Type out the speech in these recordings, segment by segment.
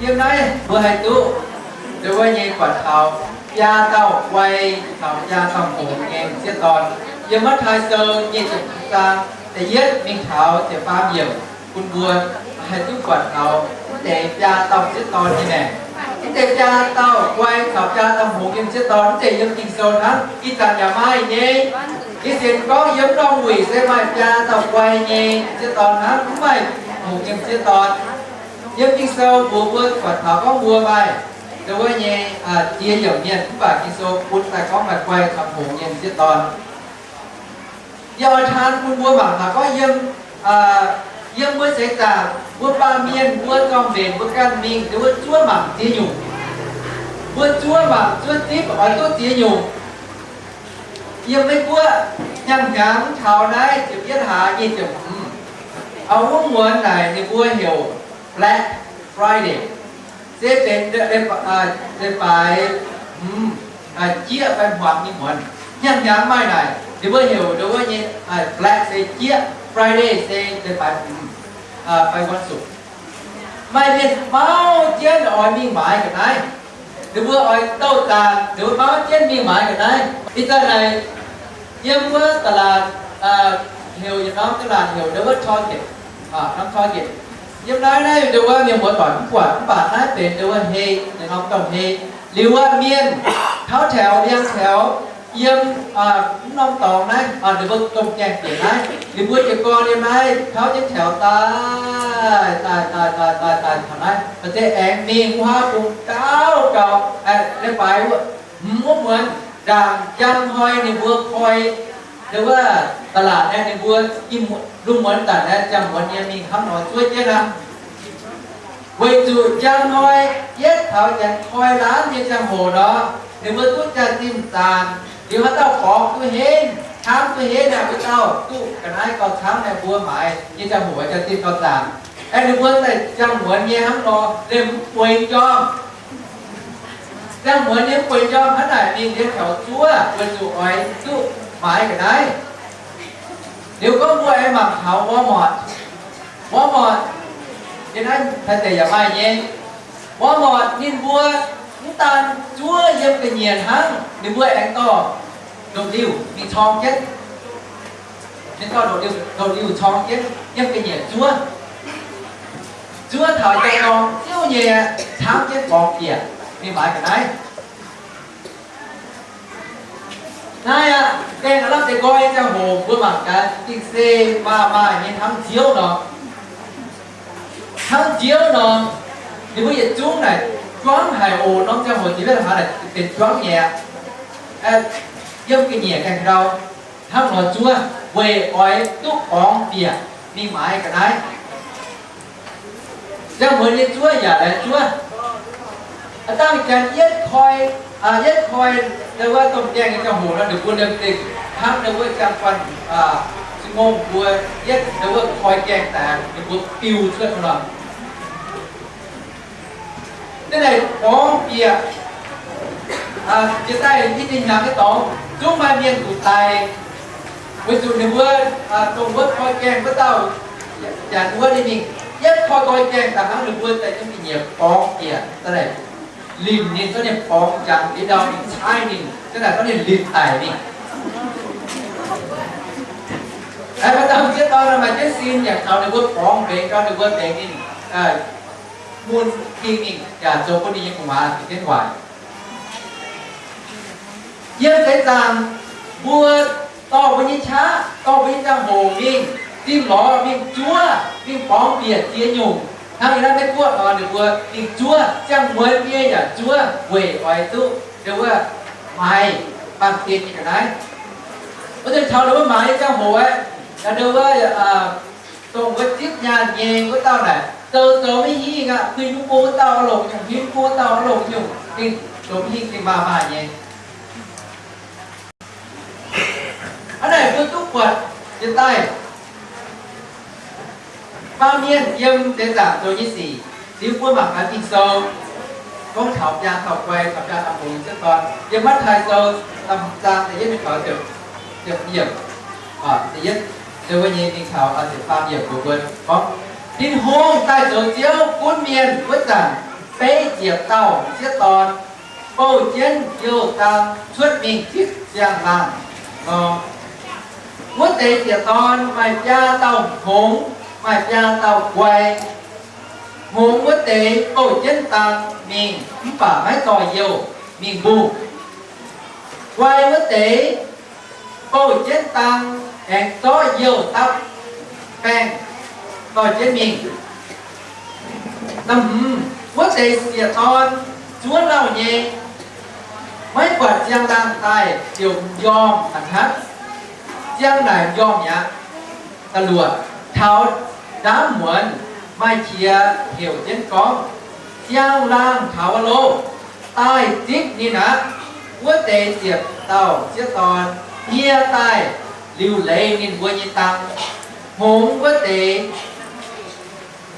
Yiem naaiv mbuo haih duqv ndongc wuov nyei buatc taux biaa dauh guai caux biaa dauh hngongx nyei m'sieqv dorn. Yiem Matv^taai Sou nyei ziepc zaang da'yietv mingh taux ziepc faam yiemc bun mbuo haih duqv buatc taux mv deix biaa dauh m'sieqv dorn nyei maengc. Mv deix biaa dauh guai caux biaa dauh hngongx nyei m'sieqv dorn mv zeiz yiem Ging-Sou hnangv, ih zanc yaac maaih nyei. Yie sienx gorngv yiem norm wuic se maaih biaa dauh guai nyei m'sieqv dorn hnangv, mv maaih hngongx nyei m'sieqv dorn. Yiem Ging-Sou mbuox mbuo buatc taux gorngv mbuo maaih ndongc wuov nyei ziex yiemc mienh, mv baac Ging-Sou bun daaih gorngv maaih guai caux hngongx nyei m'sieqv dorn. Yie oix taan bun mbuo mangc taux gorngv yiem, yiem mbuo seix zaangc mbuo baamh mienh mbuo zorng-mbenc mbuo ganh mingh ndongc wuov zuov mangc ziex nyungc. Mbuo zuov mangc zuov zipv oix duqv ziex nyungc. Yiem Meiv Guoqv hnyangx-hnyangx taux naaiv ziepc yietv hlaax nyic ziepc hmz, wuov muonz naaic ninh mbuo heuc Black Friday, se benx leiz-baaix hmz, jieqv fai hmuangx nyei muonz. Hnyangx-hnyangx maaih naaic ninh mbuo heuc ndongc wuov nyei Black se jieqv, Friday se leiz-baaix hmz fai วันศุกร์. Maaih mienh mauv jienv oix mingh maaiz ga'naaiv. Ninh mbuo oix douh zaanc, ninh mbuo mauv jienv mingh maaiz ga'naaiv. Ih zanc naaic yiem wuov ตลาด, heuc yietc norm ตลาด heuc ndongc wuov Target, norm Target. Yiem naaiv naaiv ndongc wuov mienh muoz doic mv buatc, mv baac naaiv benx ndongc wuov hei, yietc norm domh hei. Liuz aqv, mienh taux แถว, liangx แถว, yiem mv norm dorngx naaiv, ninh mbuo domh gaengh bieqc naaiv, ninh mbuo jiez gorn yiem naaiv taux jienv แถว daaih, daaih, daaih, daaih, daaih taux naaiv, ba'zeix aengx mingh wuov haav bung gauh gaux, leiz-baaix wuov, hmz wuov muonz ndaangc njang hnoi ninh mbuo koi ndongc wuov ตลาด naaiv, ninh mbuo lungh muonz zanc naaiv ziangh muonz nyei mingh hnangv nor zuov jienv aqv. Weic zuqc njang hnoi yietv taux janx koi laanv nyei ziangh hoc nor, ninh mbuo duqv jaa-zinh zaanc. Liuz haaix dauh borngz duqv henv, camv duqv henv naaic, wuov dauh duqv ga'naaiv gauh camv naaic, mbuo maaiz nyei ziangh hoc jaa-zinh gauh zaanc. Aengx ninh mbuo daaih ziangh muonz nyei hnangv nor liemh mv bueix njormh. Ziangh muonz nyei mv bueix njormh hnangv naaic mingh liemh แถว zuov, weic zuqc oix duqv maaiz ga'naaiv. Liuz gorngv mbuo aengx mangc taux Walmart. Walmart, yiem naaiv Taiv deic yaac maaih nyei. Walmart ninh mbuo mv daan zuov yiem ga'nyiec hnangv, ninh mbuo aengx dorh ndopv-liuh mingh corng jienv. Ninh dorh ndopv-liuh corng jienv yiem ga'nyiec zuov. Zuov taux njang norm ziouv nyei, camv jienv borngz bieqc mingh maaiz ga'naaiv. Naaiv aqv, gaengh aav lamh deix nqoi nyei ziangh hoc mbuo mangc gaax, gengh se maaih maaih nyei hnangv nziouv nor. Hnangv nziouv nor, ninh mbuo yietc zungv naaic juangv haic oc. Norm ziangh hoc jiex wuov haaix naaic benx juangv nyei aqv. Yiem ga'nyiec gaengh ndau hnangv nor zuov weic oix duqv borngz bieqc mingh maaiz ga'naaiv. Ziangh muonz nyei zuov yaac laengz zuov. Aav dangh janx yietv koi, yietv koi ndau wuov domh gaengh nyei ziangh hoc nor, ninh mbuo liemh zingh hnangv ndau wuov ziangh guanh, se ngongh mbuo yietv ndau wuov koi gaengh daaih, ninh mbuo biu cuotv nor. Da'naaiv borngz bieqc, jiex daaih i zinh hnyangx nyei dorngx zungv maaih mienh zuqc daic, weic zuqc ninh mbuo dongh wuov koi gaengh wuov dauh, janx wuov ninh mingh yietv koi nqoi gaengh daaih hnangv, ninh mbuo daaih yiem ga'nyiec borngz bieqc da'naaiv, linc ninh zorqv ninh borngz jangx liuz ndau mingh caaiv ninh, da'naaiv zorqv ninh linc daic mingh. Maaih dauh m'sieqv dorn maaih jienv sin yaac caux ninh mbuo borngz mbengx, gauh ninh mbuo mbengx ninh mun king mingh yaac zoux bun ninh nyei gu'nguaaz fih jienv waaic. Yiem seix zaangc mbuo dorh mbuo nyei qaqv, dorh mbuo nyei ziangh hoc mingh zimh lorz, mingh zuov, mingh borngz bieqc ziex nyungc. Hnangv yiem naaiv Meiv Guoqv nor, ninh mbuo mingh zuov, ziangh muonz nyei yaac zuov weic oix duqv ndau wuov maaiz baamh gen nyei ga'naaiv. Wuov deix taux ninh mbuo maaiz nyei ziangh hoc aeqv, ndau wuov dongh wuov zipv nyaanh nyei wuov dauh naaic, zoux zoux maiv hingh aqv, kuinx mbuo wuov dauh oix longc nyungc, kuinx mbuo wuov dauh oix longc nyungc, gengh zoux maiv hingh, gengh maaih maaih nyei. Hnangv naaic mbuo duqv buatc jiex daaih baamh mienh yiem seix zaangc zoux nyei sic. Liuz mbuo mangc gaax Ging-Sou gorngv taux biaa dauh guai caux biaa dauh hngongx m'sieqv dorn. Yiem Matv^taai Sou da'hmz zaang da'yietv mingh taux da'yietv, da'yietv, da'yietv wuov nyei mingh taux da'faam yiemc mbuox mbuo gorngv, Tin-Hungh daaih zoux Ziouv gunv mienh wuov zanc, Beiv ziepc dauh m'sieqv dorn bouh jienv youh dang cuotv mingh zipv siang-laangh nor. Wuov deix ziepc dorn maaih biaa dauh hngongx, maaih biaa dauh guai. Hngongx wuov deix bouh jienv dang mingh mv baac maiv dorh youh mingh mbungh. Guai wuov deix bouh jienv dang aengx zorqv youh dapv baengh dorh jienv mingh. Wuov deix ziepc dorn zuov lauh nyei, maiv buatc siang-laangh daaih ziouc m'njormh a'hnangv. Ziang naaic m'njormh mi'aqv. Da'luoqc, taux ndaamv muonz maaih qiex heuc jienv gorngv, Siang-laangh taux aqv loh, daaih zipv ninh aqv. Wuov deix ziepc dauh m'sieqv dorn nie daaih liuc leiz ninh mbuo nyei dang. Hngongx wuov deix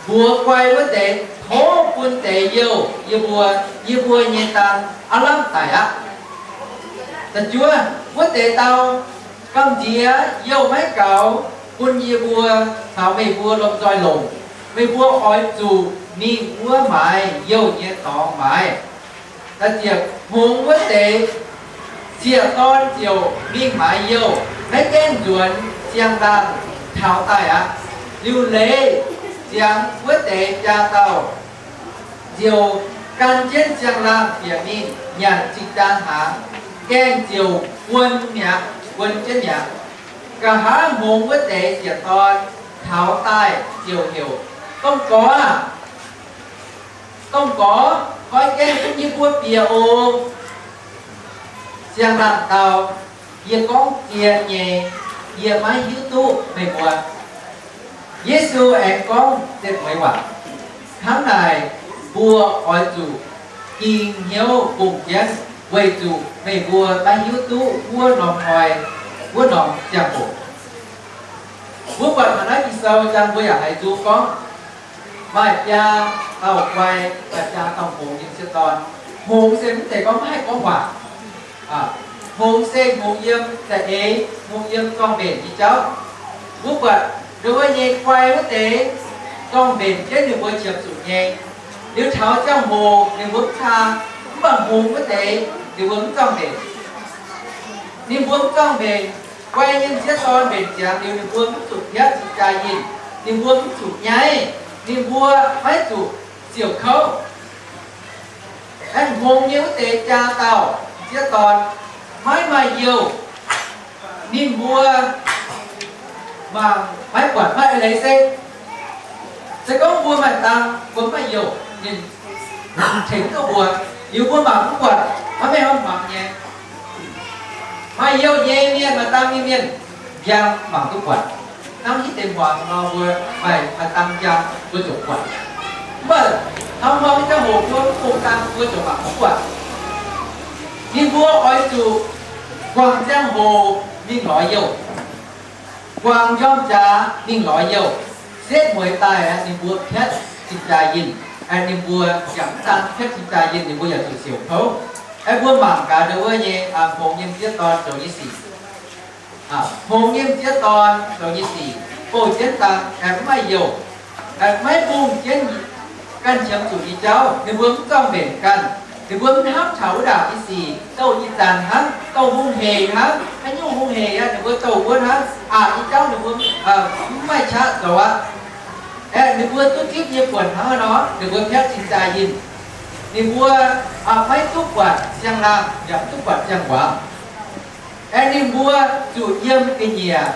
mbuox guai wuov deix, Tov bun deix youh yie mbuo, yie mbuo nyei dang aav lamh daic aqv. Da'juov, wuov deix dau, Gamh nziex youh maiv gaux, bun yie mbuo caux meih mbuo lomh nzoih longc. Meih mbuo oix zuqc mingh wuov maaiz youh nyei dorngx maaiz. Hngongx wuov deix ziepc dorn ziouc mingh maaiz youh, maiv gaengh nzuonx siang-laangh taux daaih aqv. Liuc leiz ziangx wuov deix biaa dauh ziouc gan jienv siang-laangh bieqc mingh nyanc cing-jaa hnaangx, gaengh ziouc guon mi'aqv, guon jienv mi'aqv. Nqa'haav hngongx wuov deix ziepc dorn taux daaih ziouc heuc, Domh Gorx aah! Domh Gorx, koi gaengh bun yie mbuo bieqc oc. Siang-laangh dau, Yie gorngv zien nyei, yie maiv hiuv duqv meih mbuo. Yesu aengx gorngv deix mueiz waac, Hnangv naaic mbuo oix zuqc ging hnyouv bungx jienv, weic zuqc meih mbuo maiv hiuv duqv wuov norm hnoi, wuov norm ziangh hoc. Mbuo buatc taux naaiv Ging-Sou jang mbuo yaac haiz nzung gorngv, maaih biaa dauh guai, maaih biaa dauh hngongx nyei m'sieqv dorn. Hngongx se mv zeiz gorngv maiv haih gorngv waac. Hngongx se hngongx yiem za'eix, hngongx yiem zorng-mbenc nyei jauv. Mbuo buatc ndo wuov nyei guai wuov deix zorng-mbenc jienv ninh mbuo qiemx zuqc nyei. Liuz taux ziangh hoc ninh mbuo mv caa, mv baac hngongx wuov deix ninh mbuo mv zorng-mbenc. Ninh mbuo mv zorng-mbenc, guai nyei m'sieqv dorn mbenc ziangx liuz ninh mbuo mv zuqc piatv cing-jaa yinh, ninh mbuo mv zuqc nyaiv, ninh mbuo maiv zuqc siouc kouv. Aengx hngongx nyei wuov deix jaa dauh m'sieqv dorn maiv maaih youh, ninh mbuo mangc maiv buatc. Maaih eix leiz se, se gorngv mbuo maaih dang mbuo mv maaih youh, ninh tengx duqv mbuo, liuz mbuo mangc mv buatc, maiv maaih hmuangx nyei. Maaih youh nyei mienh, maaih dang nyei mienh, njang mangc duqv buatc. Hnangv hitv deix hmuangx nor, mbuo maaih, maaih dang njang mbuo ziouc buatc. Mv baac hnangv hmuangx nyei ziangh hoc mbuo mv bungx dang mbuo ziouc mangc mv buatc. Ninh mbuo oix zuqc guangc ziangh hoc mingh lorz youh, guangc njormh jaax mingh lorz youh. Setv mueiz daaih aeqv, ninh mbuo piatv cing-jaa yinh, aeqv, ninh mbuo yaac mv daan piatv cing-jaa yinh, ninh mbuo yaac zuqc siouc kouv. Aeqv, mbuo mangc gaax ndo wuov nyei hngongx nyei m'sieqv dorn zoux nyei sic. Hngongx nyei m'sieqv dorn zoux nyei sic, bouh jienv dang, aeqv, mv maaih youh, aeqv, maiv bungx jienv ganh qiemx zuqc nyei jauv. Ninh mbuo mv zorng-mbenc ganh. Ninh mbuo mv hnamv taux wuov ndaangc nyei sic, douh ih zanc hnangv, douh hungh heic hnangv, haaix nyungc hungh heic aqv, ninh mbuo douh wuov hnangv. Aqc nyei jauv ninh mbuo mv maaih qaqv zoux aqv. Aeqv, ninh mbuo duqv zipv nyei buonc hnangv nor, ninh mbuo piatv cing-jaa yinh. Ninh mbuo maiv duqv buatc siang-laangh, yaac mv duqv buatc siang-waamz. Aeqv, ninh mbuo zuqc yiem ga'nyiec,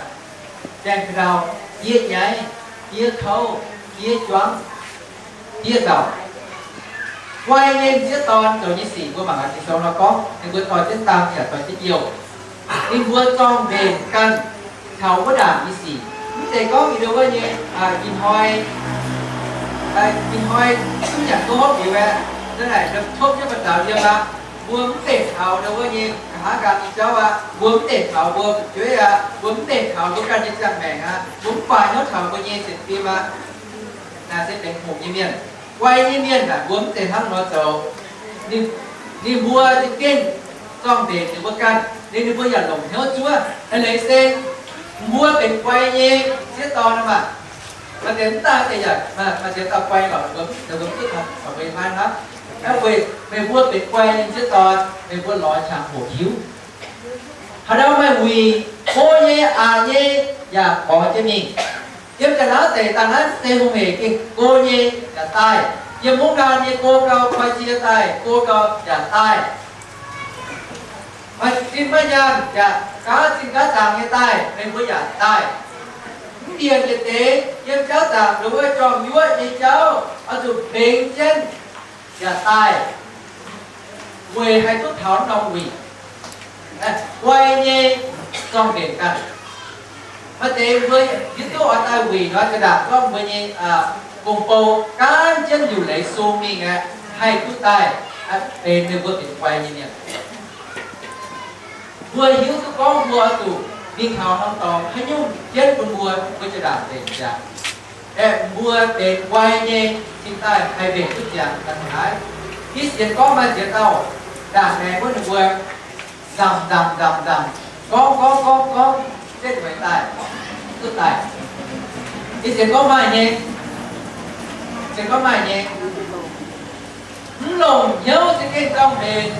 gaengh ka'ndau, diev nyaiv, diev kouv, diev juangv, diev nzauc. Guai nyei m'sieqv dorn zoux nyei sic, mbuo mangc gaax Ging-Sou nor gorngv ninh mbuo dorh jienv dang yaac dorh jienv youh. Ninh mbuo zorng-mbenc ganh taux wuov ndaangc nyei sic. Mv zeiz gorngv ih ndo wuov nyei, ih hnoi, ih hnoi duqv nyanc duqv hopv liuz aeqv, hnangv naaic topv jienv ba'zaux yiem aqv. Mbuo mv denc taux ndo wuov nyei nqa'haav nqaang nyei jauv aqv. Mbuo mv denc taux mbuo fu'jueiv aqv. Mbuo mv denc taux mbuo ganh nyei ziangh maengc aqv. Mbuo mv baaix hnyouv taux mbuo nyei sienx fim aqv. Naaiv se benx hngongx nyei mienh. Guai nyei mienh naaic, mbuo mv zeiz hnangv nor zoux. Ninh, ninh mbuo za'gengh zorng-mbenc ninh mbuo ganh, ninh, ninh mbuo yaac longc hnyouv zuov. Eix leiz se mbuo benx guai nyei m'sieqv dorn maah, Maaih deix mv daaih deix yaac maaih deix daaih guai lorqc, ninh mbuo mv duqv taux mbuo nyei naaiv hnangv. Naaiv weic meih mbuo benx guai nyei m'sieqv dorn, meih mbuo lorz qangx hoqc hiuv. Haaix dauh maaih wuic, go nyei, aqc nyei, yaac borngz jienv mingh. Yiem ga'naaiv deic daaih naaiv deix hungh hec gengh go nyei yaac daaih. Yiem mungv naan nyei go gau, koi cie daaih go gau yaac daaih. Maaih zinh maaih nyaanh yaac gaav zinh gaav zaangc nyei daaih, meih mbuo yaac daaih. Mv bieqc yietc deix yiem jauv zaangc nduov wuov jorm yuoqv nyei jauv oix zuqc mbengx jienv yaac daaih, weic haih duqv taux norm wuic, guai nyei zorng-mbenc ganh. Maaih deix mbuo hiuv duqv oix daaih wuic nor, ga'ndaangc gorngv mbuo nyei gong-bou gaanv jienv liuc leiz sung mingh aqv, haih duqv daaih benx ninh mbuo benx guai nyei mienh. Mbuo hiuv duqv gorngv mbuo oix zuqc mingh taux norm dorngx haaix nyungc jienv bun mbuo, mbuo jiex ndaangc mbenc ziangx. Aeqv, mbuo benx guai nyei cingx daaih haih mbenc duqv ziangx ganh haaix. Ih sienx gorngv maaih ziex dauh ndaangc maengx wuov ninh mbuo nzamc nzamc nzamc nzamc, gorngv gorngv gorngv gorngv, setv mueiz daaih, duqv daaih. Ih sienx gorngv maaih nyei, sienx gorngv maaih nyei. Mv longc hnyouv za'gengh zorng-mbenc.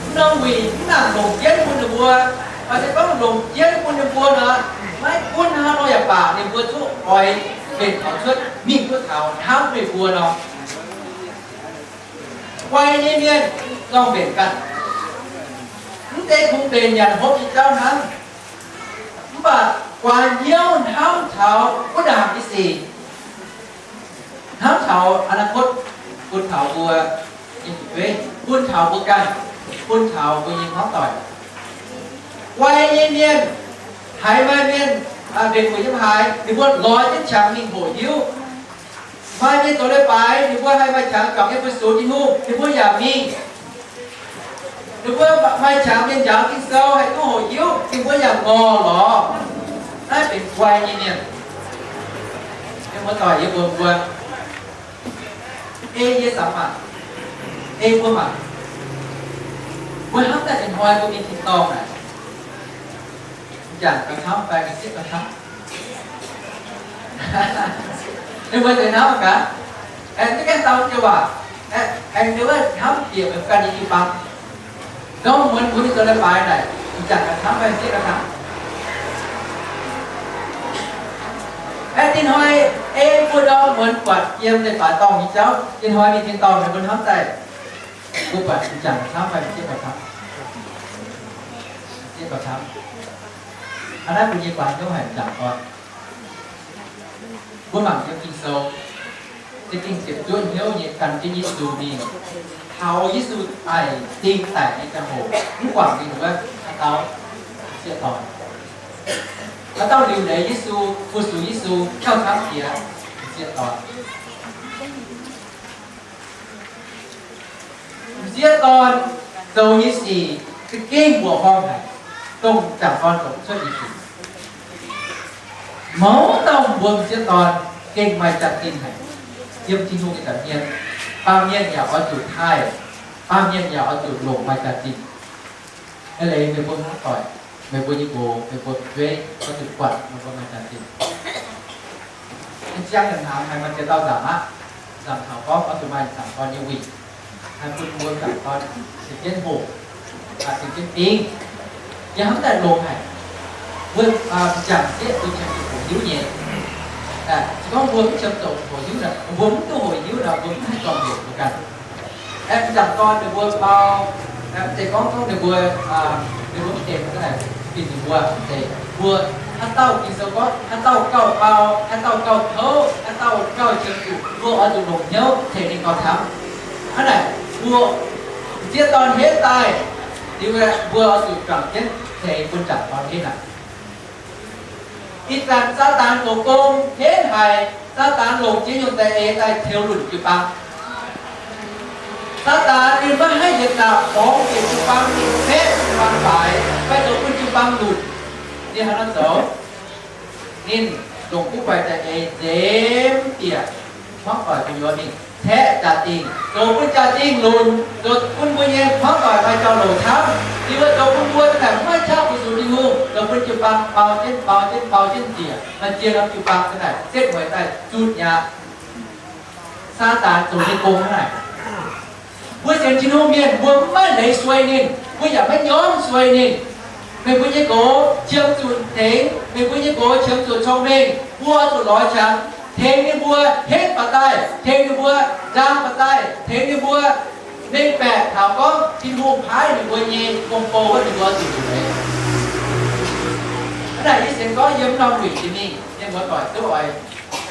Mv norm wuic mv nangc longc jienv bun ninh mbuo. Maaih deix gorngv longc jienv bun ninh mbuo nor, maiv gunv hnangv nor yaac baac ninh mbuo zuqc oix mbenc taux cuotv mingh duqv taux hnamv meih mbuo nor. Guai nyei mienh zorng-mbenc ganh. Mv deix kungx mbenc nyanc hopv nyei jauv hnangv. Mv baac guaax hnyouv hnamv taux wuov ndaangc nyei sic, hnamv taux อนาคต, bun taux mbuo nyei fu'jueiv, bun taux mbuo ganh, bun taux mbuo nyei hmuangv doic. Guai nyei mienh, haiz maaih mienh mbenc wuic yiem haaix, ninh mbuo lorz jienv qangx mingh hoqc hiuv. Maaih mienh zoux leiz-baaix, ninh mbuo haih maaih qangx juangc nyei fu-sux Tin-Hungh, ninh mbuo yaac mingh. Ninh mbuo maaih qangx mienh njaaux Ging-Sou haih duqv hoqc hiuv, ninh mbuo yaac ngorc lorz. Naaiv benx guai nyei mienh. Mienh muoz-doic yie mbuo, mbuo ei yie samx maah, ei mbuo maah, mbuo hnamv daaih ih hnoi mbuo mingh tin-dorngh naaic, m'jangc gauh camv fai m'sieqv gauh camv? Ninh mbuo deix hnamv gaax, aengx duqv gaengh dau joux waac, aengx nduov hnamv bieqc meih ganh nyei jiu-baang. Gorngv muonz mbuo mingh zoux leiz-baaix naaic, m'jangc gauh camv fai m'sieqv gauh camv? Aeqv, ih hnoi ei mbuo ndorm muonz buatc yiem leiz-baaix dorngh nyei jauv, ih hnoi mingh tin-dorngh naaic mbuo hnamv daaih, mbuo buatc m'jangc gauh camv fai m'sieqv gauh camv? M'sieqv gauh camv. Hnangv naaiv mbuo nyei guaax hnyouv haic, m'jangc orn. Mbuo mangc yiem Ging-Sou, za'gengh ziepc zuoqv hnyouv nyei gan jienv Yesu mingh. Taux Yesu daic, dingh daic nyei ziangh hoc, mv guangc ninh wuov, haaix dauh? M'sieqv dorn. Haaix dauh liuc leiz Yesu, fu-sux Yesu, kouv camv jiex? M'sieqv dorn. M'sieqv dorn zoux nyei sic za'gengh mbuoqc horngh haic, dongh m'jangc dorn zoux mv cuotv nyei sic. Mouz dauh mbuo m'sieqv dorn gengh maaih jaax-zinh haic. Yiem Tin-Hungh nyei nza'hmien, baamh mienh yaac oix zuqc taaih, baamh mienh yaac oix zuqc longc maaih jaax-zinh. Eix leiz meih mbuo hmuangv doic, meih mbuo nyei nqox, meih mbuo fu'jueiv oix zuqc buatc meih mbuo maaih jaax-zinh. Ih ziangh hnaangx haiz maaih ziex dauh nzamc aqv. Nzamc taux gorngv oix zuqc maaih nzamc dorn nyei wuic, haih bun mbuo nzamc dorn cingx jienv hoqc, cingx jienv dingv. Yie hnamv daaih longx haic. Mbuo m'jangc sieqv mbuo qiemx zuqc hoqc hiuv nyei. Se gorngv mbuo mv qiemx zuqc hoqc hiuv nor, mbuo mv duqv hoqc hiuv nor, mbuo mv haih zorng-mbenc mbuo ganh. Aeqv, m'jangc dorn ninh mbuo mau, mv zeiz gorngv, gorngv ninh mbuo, ninh mbuo mv deix mv daaih fih ninh mbuo, mv zeiz. Mbuo haaix dauh, Ging-Sou gorngv, haaix dauh gauh mau, haaix dauh gauh kouv, haaix dauh gauh qiemx zuqc, mbuo oix zuqc longc hnyouv tengx ninh gauh camv. Hnangv naaic, mbuo m'sieqv dorn henv daaih, liuz mbuo oix zuqc juangc jienv tengx bun m'jangc dorn henv aqv. Ih zanc Saadaan zoux gong henv haic. Saadaan longc ziex nyungc za'eix daaih ceux lunc jiu-baang. Saadaan ninh maiv haih yietc zaqc borngz bieqc jiu-baang, ninh mbaeqv jiu-baang faix, fai zoux bun jiu-baang lunc. Ninh haaix nor zoux? Ninh longc guv guaix za'eix nzemv bieqc hmuangv doic gu'nyuoz mingh caeqv jaax-zingh, zoux bun jaax-zingh lunc, zoux bun mbuo nyei hmuangv doic maaih jauv-louc camv. Ninh mbuo zoux bun mbuo daaih maiv qaqv fu-sux Tin-Hungh zoux bun jiu-baang bau jienv, bau jienv, bau jienv njiec, maaih ziex norm jiu-baang daaih, setv mueiz daaih zutc mi'aqv. Saadaan zoux nyei gong naaic. Mbuo sienx Tin-Hungh mienh, mbuo maiv maaih leiz suei ninh, mbuo yaac maiv nyormv suei ninh. Meih mbuo nyei nqox qiemx zuqc tengx, meih mbuo nyei nqox qiemx zuqc cong-mengh, mbuo zuqc lorz qangx tengx ninh mbuo, henv ba'daaih tengx ninh mbuo, nzang ba'daaih tengx ninh mbuo, mengh baeqc taux gorngv Tin-Hungh paaiv ninh mbuo nyei gong-bou wuov, ninh mbuo zuqc zuqc leiz. Hnangv naaic yie sienx gorngv yiem norm wuic jiex mingh, mienh muoz-doic duqv oix,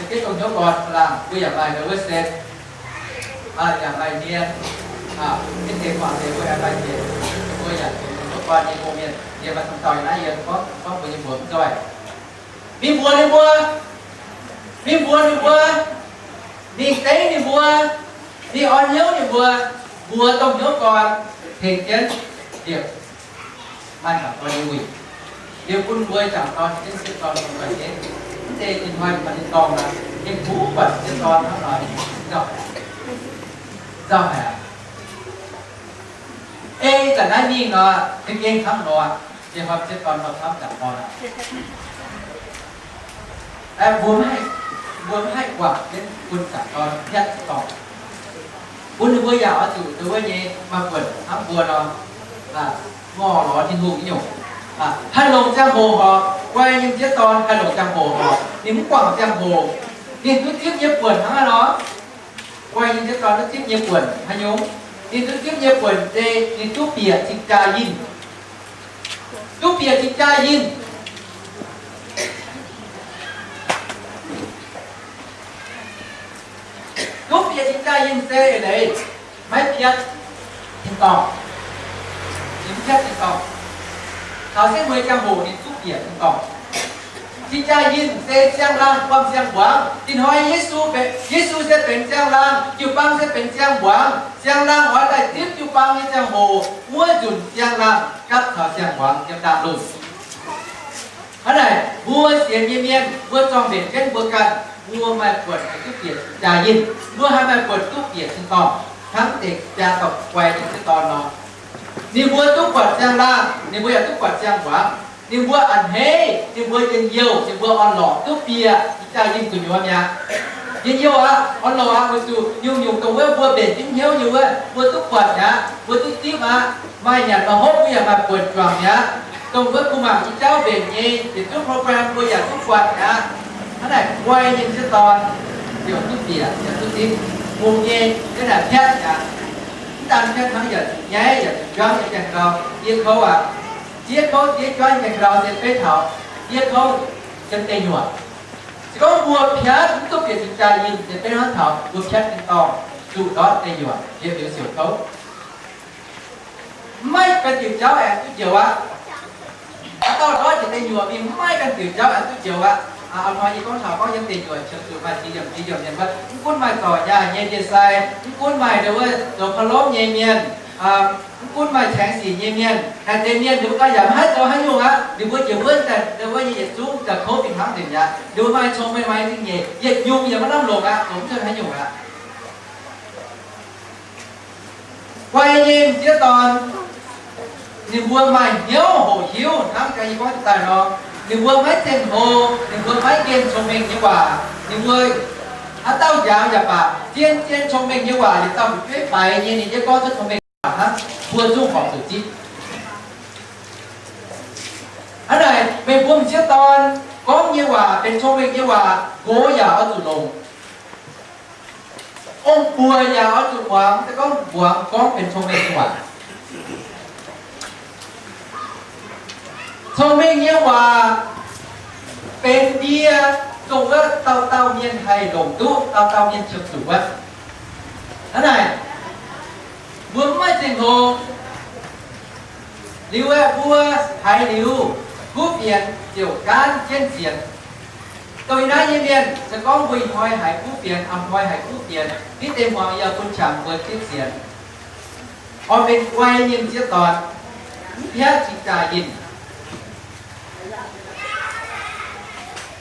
se dongh hnyouv gorn laangh mbuo yaac maaih wuov se, yaac maaih mienh, mv deix guangc deix mbuo yaac maaih mienh, mbuo yaac hnyouv gorn nyei gong-mienh, yie maaih cong-dauh yiem naaiv yiem gorngv, gorngv mbuo nyei mbuox mv zoih. Mingh mbuox ninh mbuo, mingh mbuox ninh mbuo, mingh dengv ninh mbuo, mingh orn hnyouv ninh mbuo, mbuox dongh hnyouv gorn tengx jienv liepc maaih jangc dorn nyei wuic, liuz bun mbuo jangc dorn jienv sieqv dorn dongh guanh jienv. Mv deix ih hnoi maaih ninh dorngh aqv, ninh mbuo buatc sieqv dorn hnangv nor, nzauh haic, nzauh haic aqv. Ei zanc naaiv mingh nor, za'gengh hnangv nor, se hnoi sieqv dorn nor camv jangc dorn aqv. Mbuo maiv, mbuo maiv haih guangc jienv bun jangc dorn hietv dorngc. Bun ninh mbuo yaac oix zuqc nduov wuov nyei maaih buonc hnangv mbuo nor, ngorc lorz Tin-Hungh nyungc. Haih longc ziangh hoc horpc, guai nyei sieqv dorn haih longc ziangh hoc horpc, ninh mv guangc ziangh hoc, ninh duqv zipv nyei buonc hnangv haaix nor? Guai nyei sieqv dorn duqv zipv nyei buonc haaix nyungc? Ninh duqv zipv nyei buonc se ninh duqv bieqc cing-jaa yinh. Duqv bieqc cing-jaa yinh. Duqv bieqc cing-jaa yinh se eix leiz maiv piatv tin-dorngh. Ninh mv piatv tin-dorngh. Taux setv mueiz ziangh hoc ninh duqv bieqc tin-dorngh. Cing-jaa yinh se siang-laangh buangh siang-mbuangz. Ih hnoi Yesu, Yesu se benx siang-laangh, jiu-baang se benx siang-mbuangz. Siang-laangh oix daaih zipv jiu-baang nyei ziangh hoc, wuov nzunc siang-laangh gapv taux siang-mbuangz yiem ndaangh lungh. Hnangv naaic, mbuo sienx nyei mienh, mbuo zorng-mbenc jienv mbuo ganh, mbuo maaih buonc haih duqv bieqc cing-jaa yinh, mbuo haih maaih buonc duqv bieqc tin-dorngh, hnangv deix jaa dorh guai nyei sieqv dorn nor. Ninh mbuo duqv buatc siang-laangh, ninh mbuo yaac duqv buatc siang-mbuangz. Ninh mbuo a'hneiv, ninh mbuo njien-youh, ninh mbuo orn-lorqc duqv bieqc cing-jaa yinh gu'nyuoz mi'aqv. Njien-youh aqv, orn-lorqc aqv, weic zuqc nyungc-nyungc dongh wuov mbuo mbenc jienv hnyouv nyei wuov, mbuo duqv buatc mi'aqv, mbuo duqv zipv aqv. Maaih nyanc maaih hopv mbuo yaac maaih buonc juangc mi'aqv. Dongh wuov kuv mangc i jauv mbenc nyei yietc zungv program mbuo yaac duqv buatc mi'aqv. Hnangv naaic guai nyei sieqv dorn ziouc duqv bieqc, ziouc duqv zipv. Hungh nyei, hnangv naaic piatv mi'aqv. Mv daan piatv hnangv, yaac zuqc nyaiv, yaac zuqc juangv nyei gaengh gau. Yie kouv aqv. Ziex kouv ziex juangv nyei gaengh gau se beiv taux yie kouv yiem deic nyuoqc. Se gorngv mbuo piatv mv duqv bieqc cing-jaa yinh se beiv hnangv taux mbuo piatv tin-dorngh zuqc ndortv deic nyuoqc, yiem liuz siouc kouv. Mv maaih ganh diuc jauv aengx duqv njoux aqv. Haaix dauh ndortv njiec deic nyuoqc mingh, mv maaih ganh diuc jauv aengx duqv njoux aqv. Aa, hnoi yie gorngv taux gorngv yiem deic nyuoqc qiemx zuqc maaih ziex yiemc, ziex yiemc mienh wuov, mv gunv maaih zorc nyaah nyei ndie-sai, mv gunv maaih ndau wuov zoux ka'lomv nyei mienh, mv gunv maaih caengx sic nyei mienh, haaix deix mienh ninh mbuo ganh yaac maiv haih zoux haaix nyungc aqv. Ninh mbuo jiex wuonv daaih ndau wuov nyei yietc zungv gauh kouv fih hnangv nzengc mi'aqv. Ninh mbuo maaih cong-mengh maaih zingh nyeic, yietc nyungc yaac maiv lamh longc aqv, zoux mv duqv haaix nyungc aqv. Guai nyei m'sieqv dorn, ninh mbuo maaih hnyouv hoqc hiuv hnangv ga'naaiv yie gorngv daaih nor, ninh mbuo maiv zengc hlo, ninh mbuo maiv nqemh cong-mengh nyei waac, ninh mbuo haaix dauh njaaux yaac baac, zien-zien cong-mengh nyei waac yietc dauh fu'jueiv faix nyei, ninh yie gorngv cuotv cong-mengh waac hnangv, mbuo zungv horpc zuqc zipv. Hnangv naaic, meih mbuo m'sieqv dorn gorngv nyei waac benx cong-mengh nyei waac, nqox yaac oix zuqc longc. Ong-buoc yaac oix zuqc muangx, se gorngv muangx gorngv benx cong-mengh nyei waac. Cong-mengh nyei waac benx ndie, dongh wuov dauh dauh mienh haih longc duqv, dauh dauh mienh qiemx zuqc wuov. Hnangv naaic, mbuo mv maaih zingh hlo. Liuz aeqv, mbuo haiz liuz, kuv fienx ziouc gaanv jienv sienx. Dongh yie naaiv nyei mienh, se gorngv mbuo ih hnoi haiz kuv fienx, a'hnoi haiz kuv fienx, hitv deix hmuangx yie bun qangx mbuo zipv sienx. Oix benx guai nyei m'sieqv dorn, mv hiav cing-jaa yinh.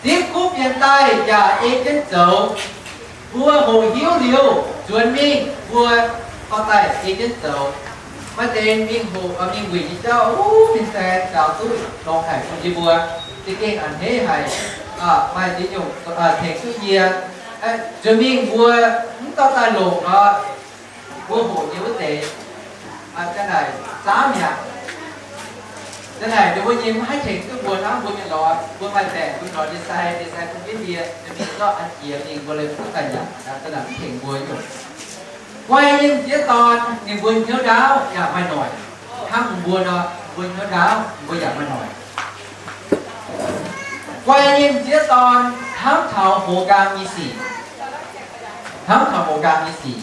Zipv kuv fienx daaih yaac ei jienv zoux. Mbuo hoqc hiuv liuz, nzuonx mingh mbuo dorh daaih ei jienv zoux. Maaih deix mingh hoqc, mingh wuic nyei jauv, mingh se nzaaux duqv longx haic bun yie mbuo, za'gengh a'hneiv haic. Maaih ziex nyungc tengx duqv yie. Nzuonx mingh mbuo mv dorh daaih longc nor, mbuo hoqc nyei wuov deix, ga'naaiv zaamv mi'aqv. Ga'naaiv ninh mbuo nyei mv haih tengx duqv mbuo hnangv mbuo mienh lorz, mbuo maaih baengc mbuo lorz ndie-sai, ndie-sai bun jienv ndie, ninh mingh zorqv an jiex mingh mbuo leiz duqv daaih yaac ga'naaiv mv tengx mbuo nyungc. Guai nyei m'sieqv dorn ninh mbuo hnyouv ndaauv yaac maaih noic. Hnangv mbuo nor, mbuo hnyouv ndaauv mbuo yaac maaih noic. Guai nyei m'sieqv dorn hnamv taux hoz nqaang nyei sic, hnamv taux hoz nqaang nyei sic.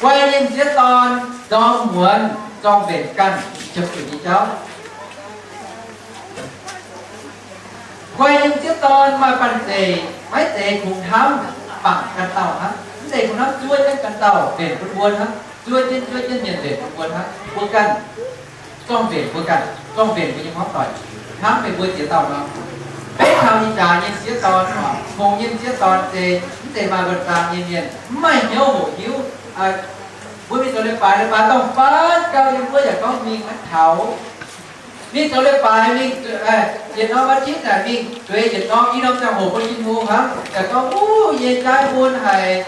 Guai nyei m'sieqv dorn ndorm muonz zorng-mbenc ganh, ziepc zuqc nyei jauv. Guai nyei m'sieqv dorn maaih banh zeic, maiv zeiz kungx hnamv bangc ganh dauh hnangv. Mv zeiz kungx hnamv zuov jienv ganh dauh mbenc bun mbuo hnangv, zuov jienv zuov jienv mienh mbenc bun mbuo hnangv. Mbuo ganh zorng-mbenc mbuo ganh, zorng-mbenc mbuo nyei hmuangv doic, hnamv meih mbuo ziex dauh nor. Beiv taux ih jaax nyei m'sieqv dorn, kungx nyei m'sieqv dorn se mv zeiz maaih wuonh zaang nyei mienh, mv maaih hnyouv hoqc hiuv. Mbuo mingh zoux leiz-baaix, leiz-baaix dorngh fatv gau, yiem wuov yaac gorngv mingh maiv taux. Mingh zoux leiz-baaix mingh, yietc norm อาทิตย์ naaic mingh zueiz yietc norm, i norm ziangh hoc bun Tin-Hungh hnangv. Yaac gorngv, Wuov, yie jaaix mun haic,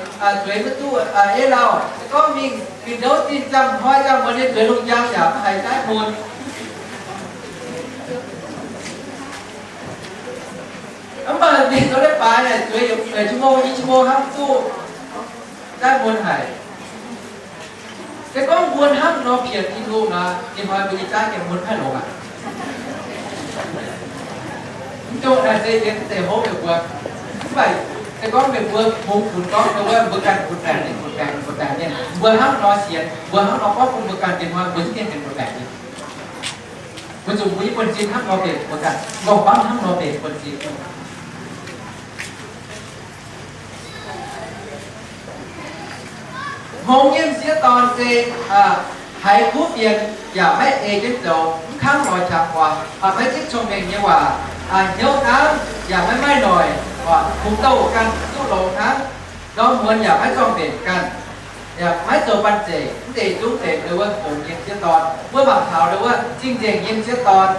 zueiz maiv duqv, ei lauh. Se gorngv mingh, mingh ndouv zinh ziangh hnoi ziangh muonz nyei zueiz lungh njang yaac mv haiz jaaix mun. Mv baac mingh zoux leiz-baaix naaic zueiz yietc qu mo i qu mo hnangv duqv jaaix mun haic. Se gorngv mbuo hnangv nor piex Tin-Hungh nor, ninh hnoi mbuo nyei jaaix jienv mun haih longx aqv. Mv dungx naaic se yie mv zeiz hopv meih mbuo. Mv baac se gorngv meih mbuo hungx funx gorngv mbuo, mbuo ganh funx baengc ninh, funx baengc ninh, funx baengc ninh, mbuo hnangv nor sienx, mbuo hnangv nor gorngv bun mbuo ganh, ninh hnoi mbuo za'gengh benx funx baengc ninh. Mbuo zuqc mbuo nyei buonv-sin hnangv nor mbenc mbuo ganh, mbuo hnangv nor mbenc buonv-sin. Hngongx nyei m'sieqv dorn se haiz kuv fienx yaac maiv ei jienv zoux, mv kangv lorz qangx guangc, maiv zipv cong-mengh nyei waac, hnyouv hnamv yaac maiv maaih noic, kungx douh ganh duqv longx hnangv, ndorm muonz yaac maiv zorng-mbenc ganh, yaac maiv zoux banh zeic. Mv deix zungv benx ndau wuov hngongx nyei m'sieqv dorn. Mbuo mangc taux ndau wuov cing-nzengc nyei m'sieqv dorn.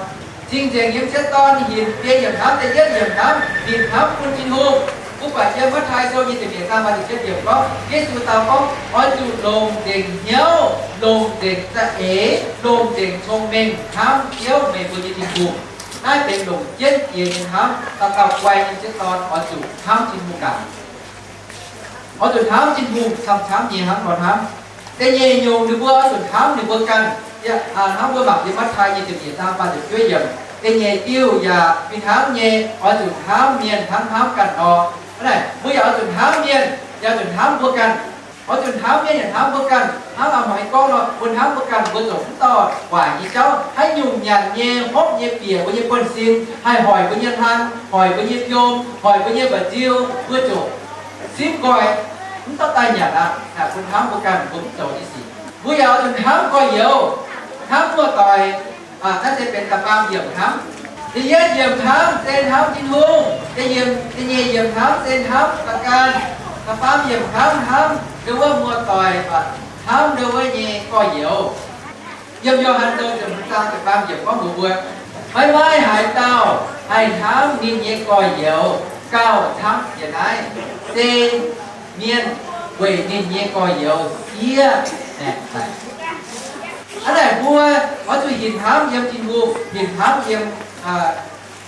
Cing-nzengc nyei m'sieqv dorn hinc biei yiemc hnamv, da'yietv yiemc hnamv, hinc hnamv bun Tin-Hungh. Mbuo buatc yiem Matv^taai Sou nyei ziepc nyeic zaang faah ziepc cietv yiemc gorngv, Yesu dau gorngv, Oix zuqc longc nzengc hnyouv, longc nzengc za'eix, longc nzengc cong-mengh hnamv Ziouv, meih mbuo nyei Tin-Hungh. Naaiv benx longc jienv jiex nyei hnamv. Dauh dauh guai nyei m'sieqv dorn oix zuqc hnamv Tin-Hungh ndaangc. Oix zuqc hnamv Tin-Hungh camv-camv nyei hnangv nor hnamv. Da'nyeic nyungc ninh mbuo oix zuqc hnamv ninh mbuo ganh. Hnamv mbuo mangc yiem Matv^taai nyei ziepc nyeic zaang faah ziepc juov yiemc. Da'nyeic diuh yaac fih hnangv nyei, oix zuqc hnamv mienh hnangv hnamv ganh nor. Hnangv naaic, mbuo yaac oix zuqc hnamv mienh, yaac oix zuqc hnamv mbuo ganh. Oix zuqc hnamv mienh yaac hnamv mbuo ganh. Hnangv a'hneiv gorngv nor, mbuo hnamv mbuo ganh, mbuo zoux mv dauh waaic nyei jauv, haaix nyungc nyanc nyei, hopv nyei, bieqc mbuo nyei buonv-sin, haih hoic mbuo nyei hlang, hoic mbuo nyei biom, hoic mbuo nyei mba'nziu, mbuo ziouc simv nqoi, mv dorh daaih nyanc aqv. Naaic bun hnamv mbuo ganh mbuo mv zoux nyei sic. Mbuo yaac oix zuqc hnamv gorx-youz, hnamv muoz-doic. Naaiv se benx da'faam yiemc hnamv. Da'yietv yiemc hnamv se hnamv Tin-Hungh. Da'nyeic yiemc hnamv se hnamv da'gan. Da'faam yiemc hnamv, hnamv ndau wuov muoz-doic, hnamv ndau wuov nyei gorx-youz. Yiem Yo^han Sou ziepc hmz zaang ziepc faam yiemc gorngv mbuox mbuo, maiv maaih haaix dauh haih hnamv ninh nyei gorx-youz gauh camv jiex naaiv, se mienh weic ninh nyei gorx-youz siev maengc haic. Hnangv naaic mbuo oix zuqc hinc hnamv yiem Tin-Hungh, hinc hnamv yiem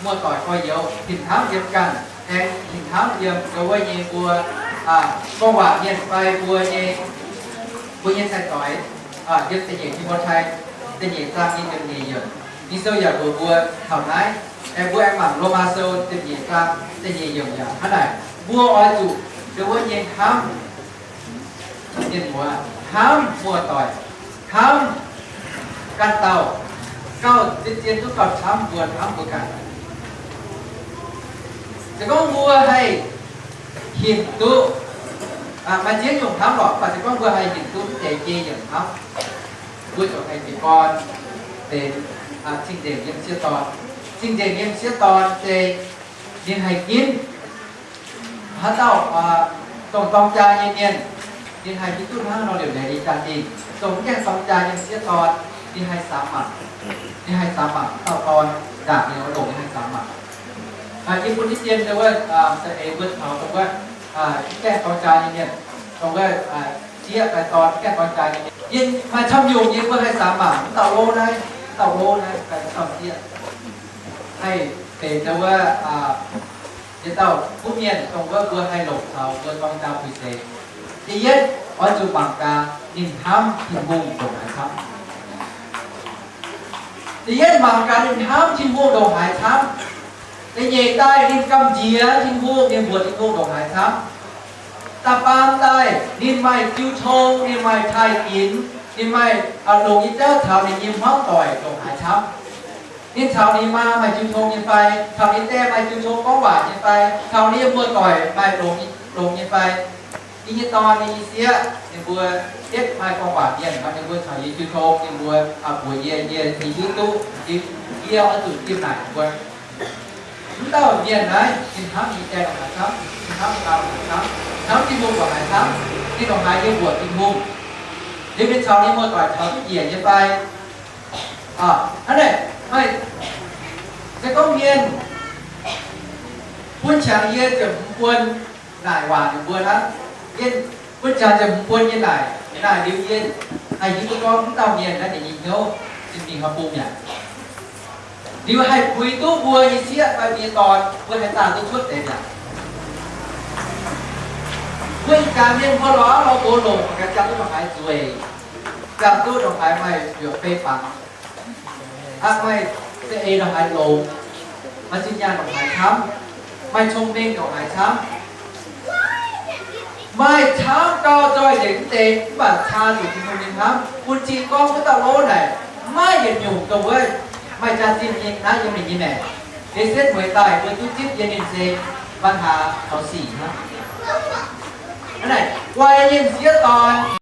muoz-doic gorx-youz, hinc hnamv yiem ganh, aengx hinc hnamv yiem ndau wuov nyei mbuo gorngv waac mienh fai mbuo nyei, mbuo nyei cai-doix. Yiem da'nyeic Ti^mo^tai da'nyeic zaang nyei ziepc nyeic yiemc, Ging-Sou yaac mbuox mbuo taux naaiv. Aengx mbuo aengx mangc Lomaa Sou ziepc nyeic zaang da'nyeic yiemc yaac hnangv naaic. Mbuo oix zuqc ndau wuov nyei hnamv mienh muoz, hnamv muoz-doic, hnamv ganh dauh, gauh zien-zien duqv gauh camv mbuo hnamv mbuo ganh. Se gorngv mbuo haih hinc duqv, maaih ziex nyungc hnamv lorqc, mv baac se gorngv mbuo haih hinc duqv mv deix jei yiemc hnamv, mbuo ziouc haih jiez gorn benx cing-nzengc nyei m'sieqv dorn. Cing-nzengc nyei m'sieqv dorn se ninh haih ginv haaix dauh dongh dorng jaa nyei mienh, Ninh haih hiuv duqv hnangv nor liuz, ninh jaa-dingh dongh mv gaengh dorng jaa nyei sieqv dorn, ninh haih samx mangc, ninh haih samx mangc dauh dorn ndaangc ninh oix longc, ninh haih samx mangc. Yie bun jienv dien dongh wuov, za'eix mbuo taux dongh wuov, mv gaengh dorng jaa nyei mienh, dongh wuov, sieqv fai dorn mv gaengh dorng jaa nyei mienh, yie maaih camv nyungc yie mbuo haih samx mangc, mv dauh lov naaiv, mv dauh lov naaiv fai mv dauh sieqv, haih benx dongh wuov yietc dauh kuv mienh dongh wuov mbuo haih longc taux mbuo dorng jaa puix seix. Da'yietv, oix zuqc mangc gaax ninh hnamv Tin-Hungh ndongc haaix camv. Da'yietv, mangc gaax ninh hnamv Tin-Hungh ndongc haaix camv. Da'nyeic daaih ninh gamh nziex Tin-Hungh, ninh mbuoqc Tin-Hungh ndongc haaix camv. Da'faam daaih ninh maaih jiu tong, ninh maaih taaih ginx, ninh maaih longc nyei jauv caux ninh nyei hmuangv doic ndongc haaix camv. Ninh caux ninh maa maaih jiu tong nyei fai, caux ninh die maaih jiu tong gorngv waac nyei fai, caux ninh nyei muoz-doic maaih longx, longx nyei fai. Yie nyei dorn, yie nyei sieqv, ninh mbuo yietv maaih gorngv waac mienh, ninh mbuo caux yie jiu tong, ninh mbuo mbuox yie, yie hiuv duqv, yie oix zuqc zinh naaic ninh mbuo. Mv dauh mienh naaiv, ninh hnamv ninh die ndongc haaix camv, ninh hnamv ninh maa ndongc haaix camv, hnamv Tin-Hungh ndongc haaix camv, ninh ndongc haaix nyei mbuoqc Tin-Hungh, liuz ninh caux ninh muoz-doic taux duqv njiec nyei fai. Hnangv naaic, se gorngv mienh bun qangx yie ziepc hmz buon naaic waac ninh mbuo hnangv, yie bun qangx ziepc hmz buon nyei naaic, naaic liuz yie haih hiuv duqv gorngv mv dauh mienh naaiv ninh nyei hnyouv zinh mingh haaix bung mi'aqv. Liuz haih puix duqv mbuo nyei sieqv fai mbuo nyei dorn, mbuo haih zaah duqv cuotv deix mi'aqv. Mbuo ih jaax mienh mbuo lorz lorz gox longc, mangc gaax ziangh duqv ndongc haaix nzueic, ziangh duqv ndongc haaix maaih yuoqc fei fangx, aqv, maaih za'eix ndongc haaix longx, maaih zinh nyaanh ndongc haaix camv, maaih cong-mengh ndongc haaix camv, maaih camv gauh nzoih nzengc mv deix, mv baac caa zuqc Tin-Hungh nyei hnamv. Bun cing gorngv wuov dauh lov naaic, maiv yietc nyungc dongh wuov maaih jaax-zinh nyei naaiv yiem ninh nyei maengc. Deix setv mueiz daaih mbuo duqv zipv yie ninh se ปัญหา taux sic hnangv. Hnangv naaic, guai ninh sieqv dorn,